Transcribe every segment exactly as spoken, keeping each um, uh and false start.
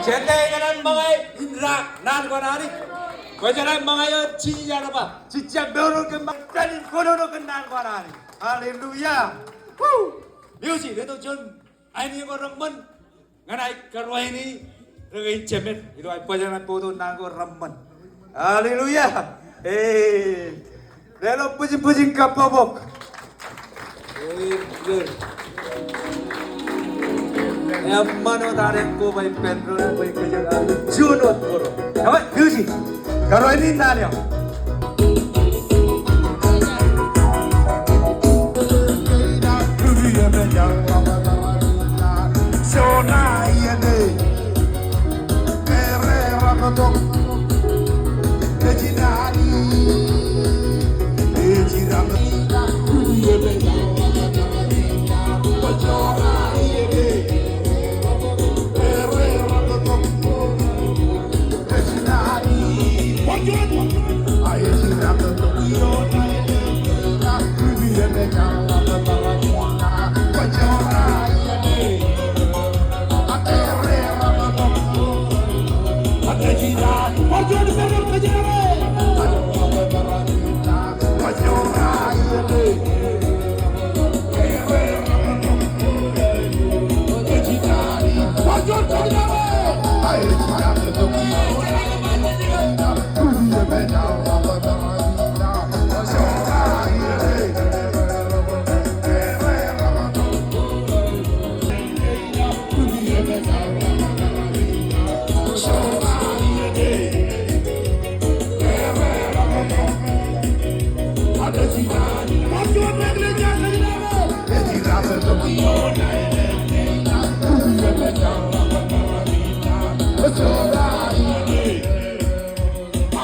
Kōnke ikōṇaan ṃōñā in raar naan ko an Anij. Bwe jenaaj ṃōñā eo ej Jisōs ear ba, jej jab mour kōn ṃōñā in kōnono kōn naan ko an Anij. Hallelujah. Woo! Music, letok juon aini ko reṃṃan. Ñan aō karuwaini ri-jemed. Ilo aō bajjek ṇe bōktok naan ko reṃṃan. Hallelujah. Hey. Leḷọk bwijin bwijin kabbokbok. Amen. Eṃṃan wōt ad koba ippān doon bwe kōjro aō juon wōt bōro. Eṃṃan, music. Karuwaini naan eo.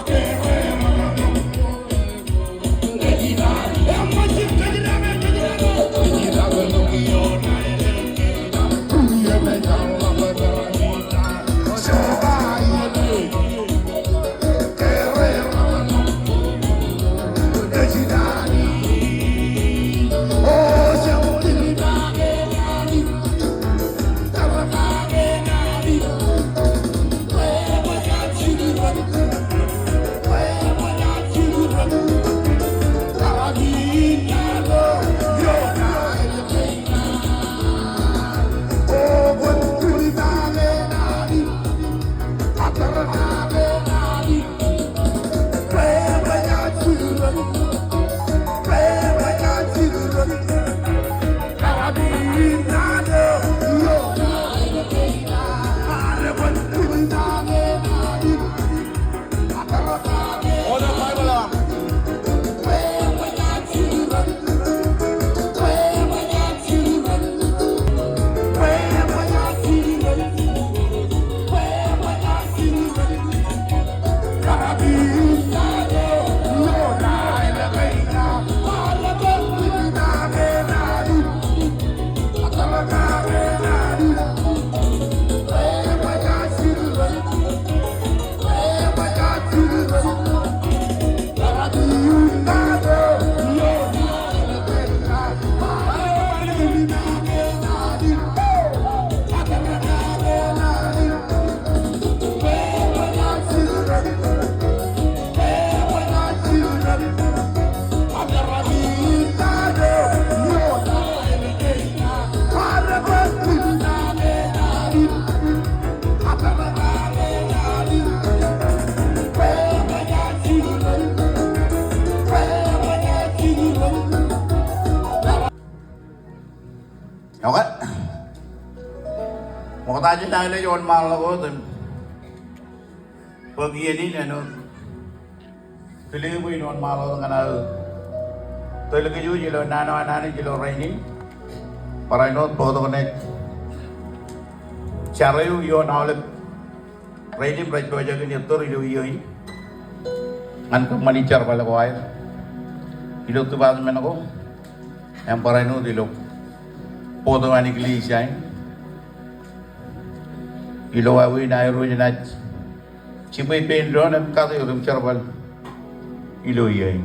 Okay. Ṃokta jān aō ḷọk wōnṃaanḷọk wōt im bōk iien in āinwōt kile bwe in wōnṃaanḷọk wōt ñan aō tōl kōj ilo naan eo an Anij ilo rainin. Barāinwōt bōktok ṇe jar eō ioon aolep rej im rej pojak in ettōr ilo iiō in ñan kōṃṃani jerbal ko aer ilo department ko im barāinwōt ilo board eo an eklejia in ilo wāween aerro jenaaj jibwe ippān doon im kate wōt im jerbal ilo iiō in.